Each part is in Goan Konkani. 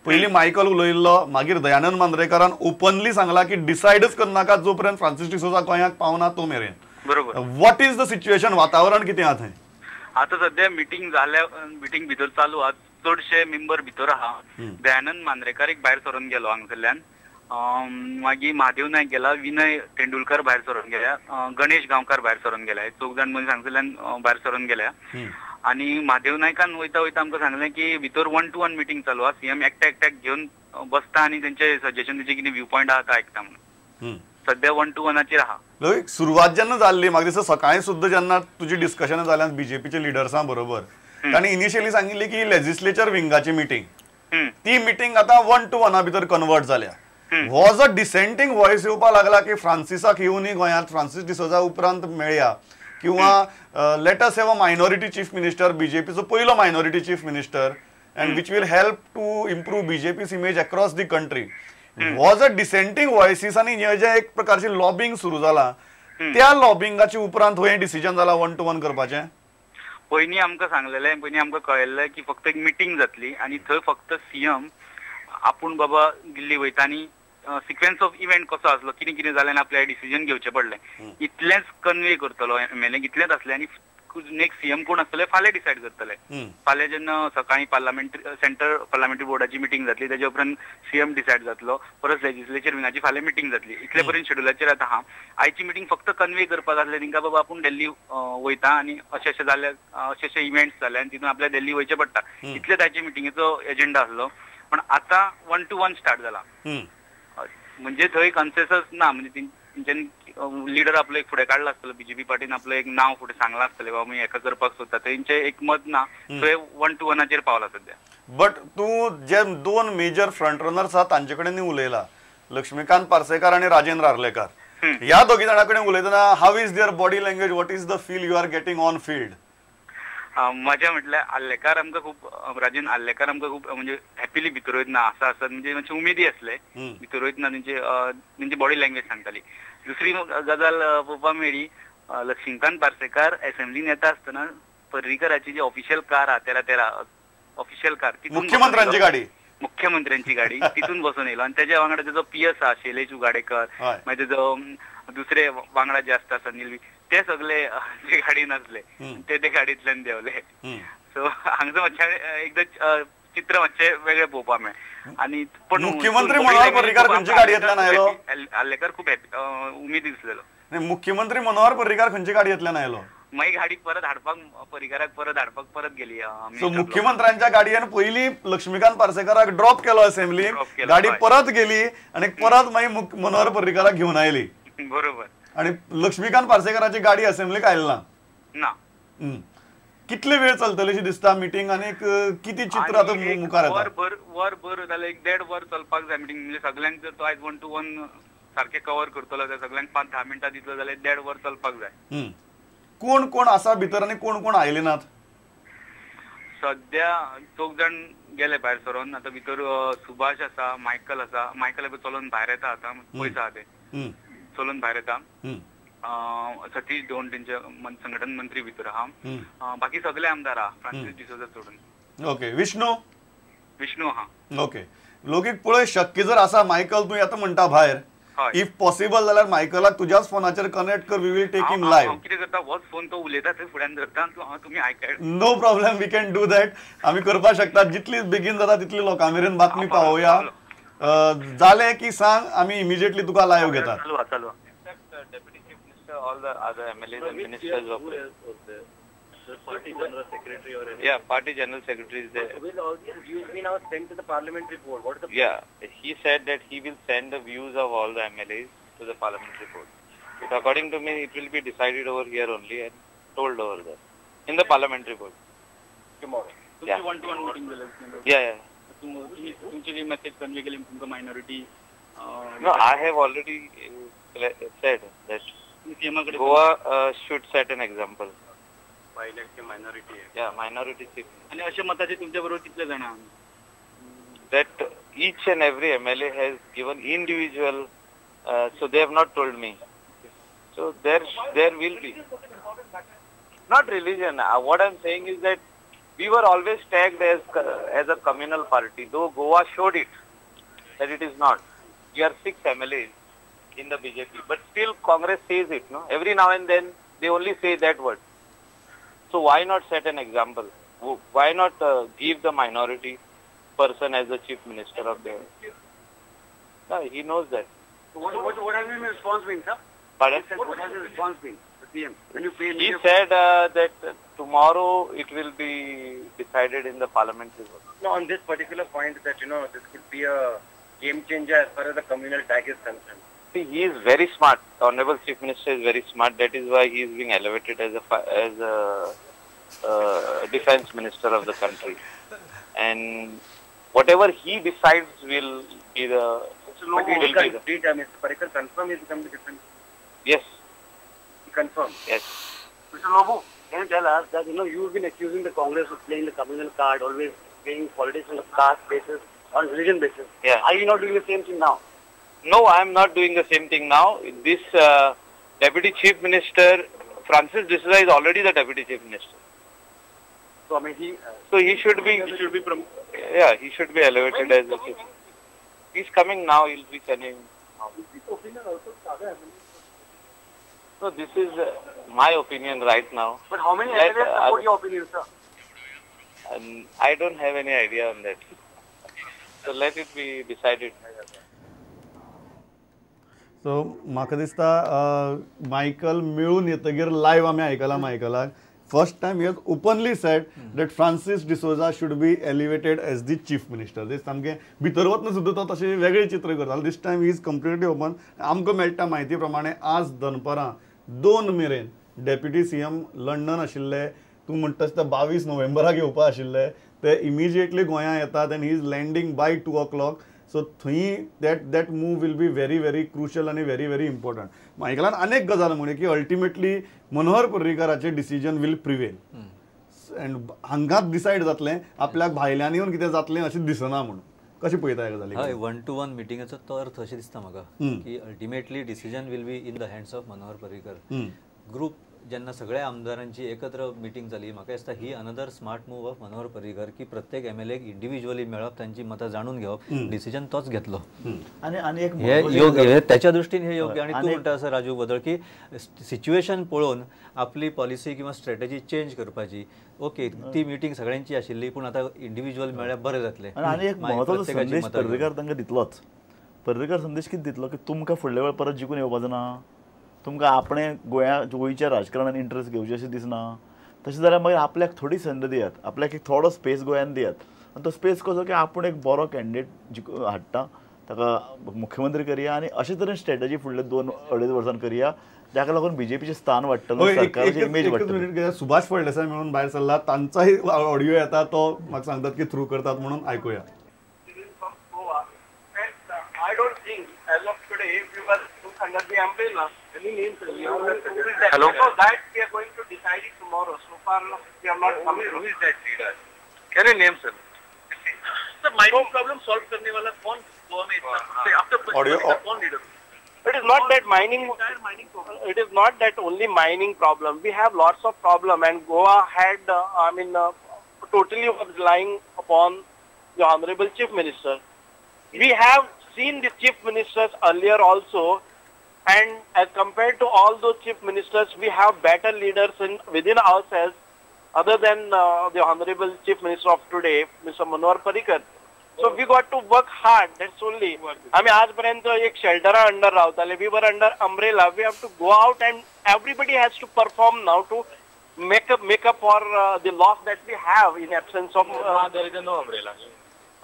पयलीं मायकल उलयल्लो, मागीर दयानंद मांद्रेकारान ओपनली सांगला की डिसायडच करनाका जो पर्यंत फ्रांसीस डिसोजा गोंयाक पावना तो मेरेन. बरोबर. What is the situation, वातावरण कितें आहा थंय आतां? सद्या मिटींग जाल्या, मिटींग भितर चालू आहा, चडशे मेंबर भितर आहा. दयानंद मांद्रेकार एक भायर सरून गेलो हांगसरल्यान, मागीर महादेव नायक गेला, विनय तेंडुलकर भायर सरून गेल्या, गणेश गांवकार भायर सरून गेल्या, चौग जाण मनीस हांगसरल्यान भायर सरून गेल्या. आनी महादेव नायकान वयता वयता आमकां सांगलें की भितर 1 to 1 meeting चालू आहा, सीएम एकट्या एकट्याक घेवन बसता आनी तेंचे सजेशन, तेंचे कितें व्यू पॉयंट आहा ते आयकता म्हणून. सद्या 1 to 1 आहा. सुरवात जेन्ना जाल्ली म्हाका दिसता सकाळी सुद्दां जेन्ना तुजी डिस्कशन जाल्यान बीजेपीच्या लिडर्सां बरोबर, तांणी इनिशियली सांगिल्ली की लेजिस्लेचर विंगाची मिटींग, ती मिटींग आतां 1 to 1 भितर कन्वर्ट जाल्या. हो जो डिसेंटींग वॉयस येवपाक लागला की फ्रांसिसाक येवनी गोंयांत, फ्रांसीस डिसोजा उपरांत मेळया, किंवा let us have a minority chief minister, बीजेपीचो पयलो minority chief minister and which will help to improve BJP's image across the country, हो जो डिसेंटींग वॉयसीस आनी हे जे एक प्रकारची लॉबिंग सुरू जाला, त्या लॉबिंगाच्या उपरांत हें डिसिजन जाला 1 to 1 करपाचें. पयलीं आमकां सांगलेलें, पयलीं आमकां कळयल्लें की फक्त एक मिटींग जातली आनी थंय फक्त सीएम आपूण बाबा दिल्ली वयता आनी सिक्वेन्स ऑफ इव्हेंट कसो आसलो, कितें कितें जालें आनी आपल्याक डिसिजन घेवचें पडलें, इतलेंच कन्वे करतलो एमएलए, इतलेंच आसलें. आनी नेक्स्ट सीएम कोण आसतले फाल्यां डिसायड करतले. फाल्यां जेन्ना सकाळीं पार्लमेंटरी सेंटर पार्लमेंटरी बोर्डाची मिटींग जातली, तेज्या उपरांत सीएम डिसायड जातलो, परत लेजिस्लेचर विंगाची फाल्यां मिटींग जातली. इतले पर्यंत शेड्युलाचेर आतां आहा. आयची मिटींग फक्त कन्वे करपाक आसलें तेंकां बाबा आपूण दिल्ली वयता आनी अशें अशें जालें, अशे अशे इव्हेंट्स जाले आनी तितून आपल्याक दिल्ली वयचें पडटा, इतलेंच आयची मिटिंगेचो एजेंडा आसलो. पण आतां 1 to 1 start जाला, म्हणजे थंय कन्सेसस ना, म्हणजे तेंच्यांनी लिडर आपलो एक फुडें काडला आसतलो, बीजेपी पार्टीन आपलो एक नांव फुडें सांगलां आसतलें बाबा आमी हेका करपाक सोदता, तेंचें एक मत ना, थंय 1 to 1 पावला सद्या. बट तूं जे दोन मेजर फ्रंट रनर्स आहा तांचे कडेन उलयला, लक्ष्मीकांत पार्सेकार आनी राजेंद्र आर्लेकार, ह्या दोगी जाणां कडेन उलयतना how is their body language, what is the feel you are getting on field? मजा म्हटल्यार आर्लेकार आमकां खूब, राजेंद्र आर्लेकार आमकां खूब म्हणजे हॅपीली भितर वयतना आसा आसा म्हणजे मातशे उमेदी आसले भितर वयतना, तेंची बॉडी लँग्वेज सांगताली. दुसरी गजाल पळोवपाक मेळ्ळी, लक्ष्मीकांत पार्सेकार असेंब्लीन येता आसतना पर्रीकराची जी ऑफिशियल कार आहा, 13 ऑफिशियल कार, मुख्यमंत्र्यांची गाडी, मुख्यमंत्र्यांची गाडी, तितून बसून येयलो आनी तेज्या वांगडा तेजो पीएस आहा शैलेश उगाडेकर, मागीर तेजो दुसरे वांगडा जे आसता सनील, ते सगळे जे गाडयेन आसले ते ते गाडयेंतल्यान देंवले. सो हांगसर मातशें एकदां चित्र मातशें वेगळें पळोवपाक मेळ्ळें. आनी पण मुख्यमंत्री मनोहर पर्रीकार खंयच्या गाडयेंतल्यान आयलो? आर्लेकार खूब उमेदी दिसलेलो. मुख्यमंत्री मनोहर पर्रीकार खंयच्या गाडयेंतल्यान आयलो? मागीर गाडी परत हाडपाक, पर्रीकाराक परत हाडपाक परत गेली. सो मुख्यमंत्र्यांच्या गाडयेन पयलीं लक्ष्मीकांत पार्सेकाराक ड्रॉप केलो असेंब्लीन, गाडी परत गेली आनी परत मागीर मनोहर पर्रीकाराक घेवन आयली. बरोबर. आणि लक्ष्मीकांत पार्सेकाराची गाडी असेंब्लीक आयली ना? ना. कितले वेळ चलतली अशी दिसता मिटींग आनी कितें चित्र आतां मुखार येता? वरभर, वरभर जाल्यार एक 1.5 वर चलपाक जाय मिटींग. म्हणजे सगळ्यांक जर तो आयज 1 to 1 सारकें कवर करतलो जाल्यार सगळ्यांक 5-10 मिनटां दितलो जाल्यार 1.5 वर चलपाक जाय. कोण कोण आसा भितर आनी कोण कोण आयले नात? सद्या चौग जाण गेले भायर सरून. आतां भितर सुभाष आसा, मायकल आसा, मायकल चलोवन भायर येता आतां, पयस आहा ते चलोवन भायर येता. सतीश दोन तेंचे संघटन मंत्री भितर आहा, बाकी सगळे आमदार आहा फ्रांसीस डिसोजा सोडून. ओके. विष्णू? विष्णू आहा. ओके. लोकीक पळय शक्य जर आसा मायकल तूं येता म्हणटा भायर, if possible जाल्यार मायकलाक तुज्याच फोनाचेर कनेक्ट कर, we will take him live. हांव कितें करता, होच फोन तो उलयता थंय फुड्यान धरता, तुमी आयकय. No problem, we can do that. आमी करपाक शकता, जितली बेगीन जाता तितली लोकां मेरेन बातमी पावोवया. जालें की सांग, आमी इमिजिएटली तुका लायव्ह घेतात. चालू चालू. Deputy Chief Minister, all the other MLAs and ministers were there. The party general secretary or anything? Yeah, party general secretary is there. So will all these views be now sent to the parliamentary board? What is the Yeah, he said that he will send the views of all the MLAs to the parliamentary board. So according to me, it will be decided over here only and told over there in the parliamentary board. Tomorrow. Yeah. 1 to 1 meeting. Yeah, yeah. तुमची मेसेज कन्वे केली तुमकां minority? No, I have already said that Goa should set an example. By electing minority. Yeah, minority chief. आणि अशा मताचे तुमच्या बरोबर कितले जण आहात? That each and every MLA has given individual, so they have not told me. So there will be. Not religion. What I am saying is that We were always tagged as a communal party, though Goa showed it that it is not. We are 6 MLAs in the BJP, but still Congress says it, no? Every now and then they only say that word. So why not set an example? Why not give the minority person as the chief minister of the... No, he knows that. So what has been his response been, sir? Pardon? What has his response been, the PM? When you pay, he said that tomorrow it will be decided in the parliamentary vote. No, on this particular point that, you know, this could be a game changer as far as the communal tag is concerned. See, he is very smart. The Honorable Chief Minister is very smart. That is why he is being elevated as a defense minister of the country. And whatever he decides will be the... But will be the Mr. Parrikar confirm he become the defense? Yes. He confirmed? Yes. Mr. Lobo, can you tell us that, you know, you've been accusing the Congress of playing the communal card, always playing politics on the caste basis, on religion basis. Yeah. Are you not doing the same thing now? No, I am not doing the same thing now. This Deputy Chief Minister, Francis D'Souza, is already the Deputy Chief Minister. So, I mean, he... so he should be... He should be yeah, he should be elevated as the Chief. He's coming now, he'll be sending now. Is this opinion also? No, this is my opinion right now. But how many MLAs support your opinion, sir? I don't have any idea on that. So let it be decided. So, म्हाका दिसता मायकल मेळून येतगीर लायव्ह आमी आयकला मायकलाक. First time he has openly said that Francis D'Souza should be elevated as the chief minister. This सामकें भितर वतना सुद्दां तो तशें वेगळें चित्र करता. This time he is completely open. आमकां मेळटा म्हायती प्रमाणे आज दनपरां 2 मेरेन डेप्युटी सीएम लंडन आशिल्ले. तूं म्हणटा ते 22 नोव्हेंबराक येवपा आशिल्ले, ते इमिजिएटली गोंया येतात and he is landing by 2 o'clock. So थंय that move will be very very crucial आनी व्हेरी व्हेरी इम्पॉर्टंट. मायकलान अनेक गजाल म्हणी की अल्टिमेटली मनोहर पर्रीकराचें डिसिजन will prevail and हांगाच डिसायड जातलें, आपल्याक भायल्यान येवन कितें जातलें अशें दिसना म्हणून. कशें पळयता ह्या गजाली? हय, 1 to 1 मिटिंगेचो तो अर्थ अशें दिसता म्हाका की ultimately decision will be in the hands of Manohar Parrikar. Group जेन्ना सगळ्या आमदारांची एकत्र मिटींग जाली, म्हाका दिसता ही another smart move of Manohar Parrikar की प्रत्येक एमएलए इंडिव्हिज्युअली मेळप, तांची मतां जाणून घेवप, डिसिजन तोच घेतलो. आनी एक हे योग्य, त्याच्या दृष्टीन हे योग्य. आनी तूं म्हणटा आसा राजू बदल की सिच्युएशन पळोवन आपली पॉलिसी किंवा स्ट्रॅटेजी चेंज करपाची. ओके, ती मिटींग सगळ्यांची आशिल्ली, पूण आतां इंडिव्हिज्युअल मेळ्ळ्यार बरें जातलें. आनी एक म्हत्वाचो संदेश पर्रीकार तांकां दितलोच. पर्रीकार संदेश कितें दितलो की तुमकां फुडल्या वेळ परत जिखून येवपाचो ना, तुमकां आपणें गोंयच्या राजकारणान इंट्रस्ट घेवचें अशें दिसना, तशें जाल्यार मागीर आपल्याक थोडी संद दियात, आपल्याक एक थोडो स्पेस गोंयान दियात. आनी तो स्पेस कसो की आपूण एक बरो कॅन्डिडेट हाडटा, ताका मुख्यमंत्री करया आनी अशे तरेन स्ट्रॅटजी फुडल्या 2-2.5 वर्सां करया जाका लागून बीजेपीचें स्थान वाडटलें, सरकाराची इमेज वाडटली. सुभाष फळदेसाय म्हणून भायर सरला, तांचाय ऑडियो येता, तो म्हाका सांगतात की थ्रू करतात म्हणून आयकुया. I don't think as of today we were under the umbrella any names. Hello. So that we are going to decide it tomorrow. So far we have not come. Who is that leader? Can you name sir? Sir, mining problem solve करने वाला कौन गोवा में इतना after कौन leader? It is not that mining. It is not that only mining problem. We have lots of problem, and Goa had totally was relying upon the Honorable Chief Minister. We have seen the chief ministers earlier also, and as compared to all those chief ministers, we have better leaders within ourselves other than the Honorable Chief Minister of today, Mr. Manohar Parrikar. So we got to work hard, that's only. I mean, आजपर्यंत एक शेल्टरा अंडर रावताले, we were under umbrella. We have to go out and everybody has to perform now to make up for the loss that we have in absence of... there is no umbrella.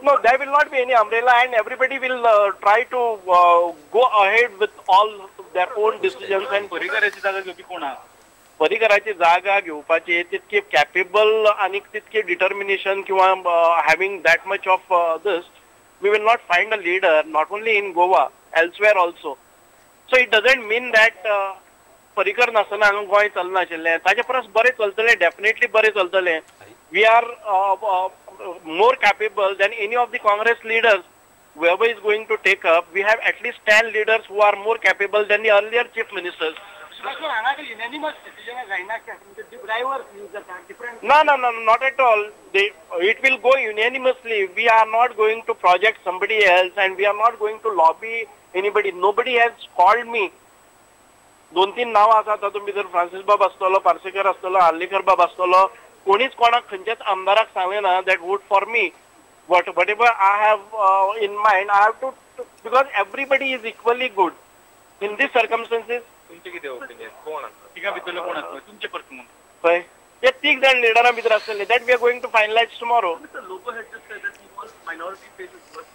No, there will not be any umbrella, and everybody will try to go ahead with all their own decisions. And परिकराची जागा घेवपी कोण आहा? परिकराची जागा घेवपाची तितकी कॅपेबल आनी तितकी डिटर्मिनेशन किंवा having that much of this, we will not find a leader, not only in Goa, elsewhere also. So it doesn't mean that Parrikar नासतना हांगा गोंय चलनाशिल्लें, ताजे परस बरें चलतलें, डेफिनेटली बरें चलतलें. We are more capable than any of the Congress leaders. Whoever is going to take up, we have at least 10 leaders who are more capable than the earlier chief ministers. No, no, no, not at all. It will go unanimously. We are not going to project somebody else and we are not going to lobby anybody. Nobody has called me. 2-3 नांवां आसा तातूंत भितर फ्रांसीस बाब आसतलो, पार्सेकर आसतलो, आर्लेकर बाब आसतलो. कोणीच कोणाक खंयच्याच आमदाराक सांगलें ना that vote for me. Whatever I have in mind, I have to, because everybody is equally good in these circumstances. तुमचें कितें ओपिनियन? कोण आसा तिगा भितरलो कोण आसलो तुमचें पर्सन? हय, ते 3 जाण लिडरां भितर आसतले. That we are going to finalize tomorrow. Mister Lobo had just said that he wants minority faces first.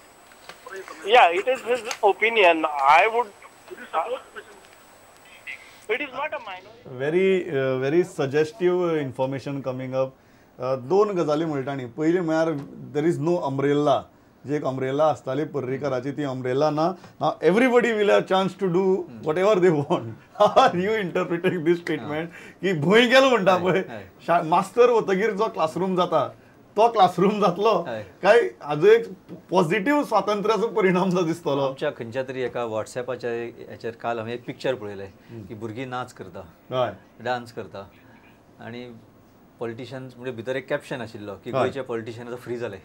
Yeah, it is his opinion. I would. Would you support? It is not a minority. Very very suggestive information coming up. दोन गजाली म्हणटा न्ही. पयलीं म्हळ्यार there is no umbrella. जी एक अम्ब्रेला आसताली पर्रीकराची ती अम्ब्रेला ना. Now everybody will have chance to do whatever they want. How are you interpreting this statement की भूंय गेलो म्हणटा पळय, मास्तर वतगीर जो क्लासरूम जाता तो क्लासरूम जातलो काय हाजो एक पॉझिटिव्ह स्वातंत्र्याचो परिणाम जो दिसतलो? आमच्या खंयच्या तरी एका वॉट्सॅपाच्या हेचेर काल हांवें एक पिक्चर पळयलें की भुरगीं नाच करता, डान्स करता आनी पॉलिटिशियन्स म्हणजे भितर एक कॅप्शन आशिल्लो की गोंयचे पॉलिटिशियन आतां फ्री जाले.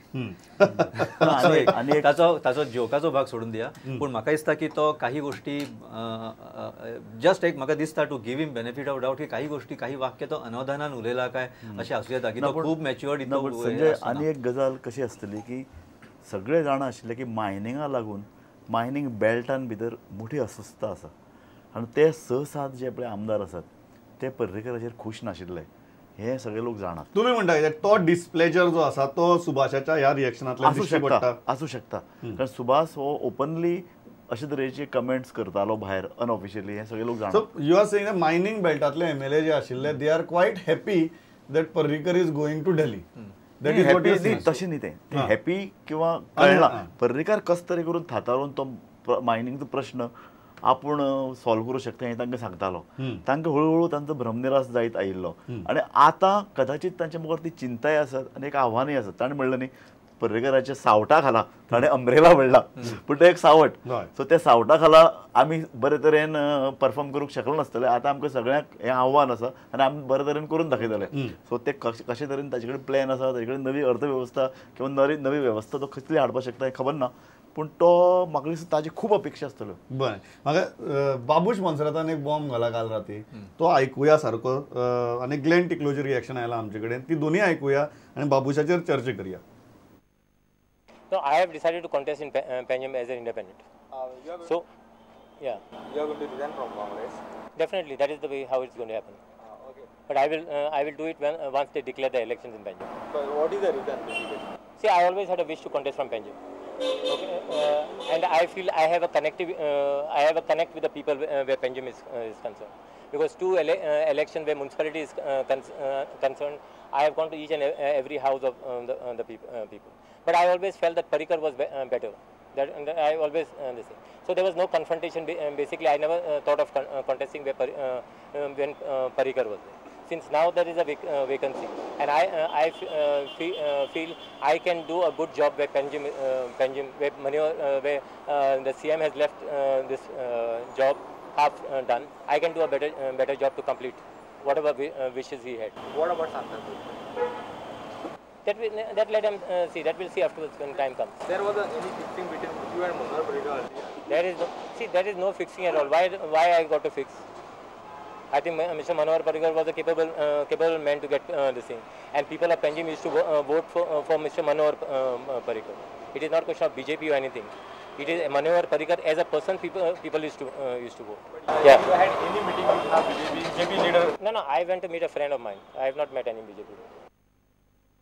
ताचो ताचो जोकाचो भाग सोडून दिया, पूण म्हाका दिसता की तो काही गोष्टी जस्ट एक म्हाका दिसता to give him benefit of doubt की काही गोष्टी काही वाक्य तो अनवधानान उलयला काय अशें आसूं येता की तो खूब मॅच्युअर्ड. संजय, आनी एक गजाल कशी आसतली की सगळे जाणा आशिल्ले की मायनिंगा लागून मायनींग बेल्टान भितर मोठी अस्वस्थता आसा आनी ते 6-7 जे आपले आमदार आसात ते पर्रीकराचेर खूश नाशिल्ले हे सगळे लोक जाणात. तुम्ही म्हणता तो डिस्प्लेजर जो आसा तो सुभाषाच्या ह्या रिएक्शनांतल्यान दिश्टी पडटा? आसूं शकता, कारण सुभाष हो ओपनली अशे तरेचे कमेंट्स करतालो भायर अनऑफिशियली, हे सगळे लोक जाणात. So you are saying mining बेल्टांतले एमएलए जे आशिल्ले they are quite happy that Parrikar is going to Delhi. That is what you. तशें न्ही तें हॅपी किंवा कळना पर्रीकर कस तरी करून थातारून तो मायनिंगचो प्रश्न आपूण सॉल्व करूं शकता हें तांकां सांगतालो. तांकां हळूहळू तांचो भ्रमनिरास जायत आयिल्लो आनी आतां कदाचीत तांच्या मुखार ती चिंताय आसत आनी एक आव्हानूय आसत. ताणें म्हणलें न्ही पर्रीकराच्या सावटा खाला, ताणें अम्ब्रेला म्हणला पूण तें एक सावट, सो त्या सावटा खाला आमी बरे तरेन परफॉर्म करूंक शकले नासतले. आतां आमकां सगळ्यांक हें आव्हान आसा आनी आमी बरे तरेन करून दाखयतले. सो ते कशे तरेन ताचे कडेन प्लॅन आसा, ताचे कडेन नवी अर्थवेवस्था किंवा नवी वेवस्था तो कसली हाडपाक शकता हें खबर ना, पूण तो म्हाका दिसता ताजी खूब अपेक्षा आसतल्यो. बरें, म्हाका बाबूश मोन्सेरातान एक बॉम्ब घाला काल राती, तो आयकुया सारको आनी ग्लेन टिकलोचें रिएक्शन आयलां आमचे कडेन, ती दोनूय आयकुया आनी बाबूशाचेर चर्चा करया. No, I have decided to contest in Panjim as an independent. So, yeah. You are going to resign from Congress? Definitely, that is the way how it's going to happen. Okay. But I will do it when once they declare the elections in Panjim. But what is the reason basically? See, I always had a wish to contest from Panjim. Okay, and I feel I have a connect with the people where Panjim is concerned. Because two elections where municipality is concerned, I have gone to each and every house of the people. But I always felt that Parrikar was better. That and I always this thing. So there was no confrontation. Basically, I never thought of contesting where when Parrikar was there. Since now there is a vacancy, and I feel I can do a good job where Panjim, where Manohar, where the CM has left this job half done. I can do a better job to complete whatever wishes he had. What about Santacruz? That let him see. That we'll see afterwards when time comes. There was any fixing between you and Manohar Parrikar earlier? There is no, see, there is no fixing at all. Why I got to fix? I think Mr. Manohar Parrikar was a capable man to get this thing, and people of Panjim used to vote for Mr. Manohar Parrikar. It is not a question of BJP or anything. It is Manohar Parrikar as a person. People used to vote. But, yeah. You had any meeting with the BJP leader? No, no. I went to meet a friend of mine. I have not met any BJP leader.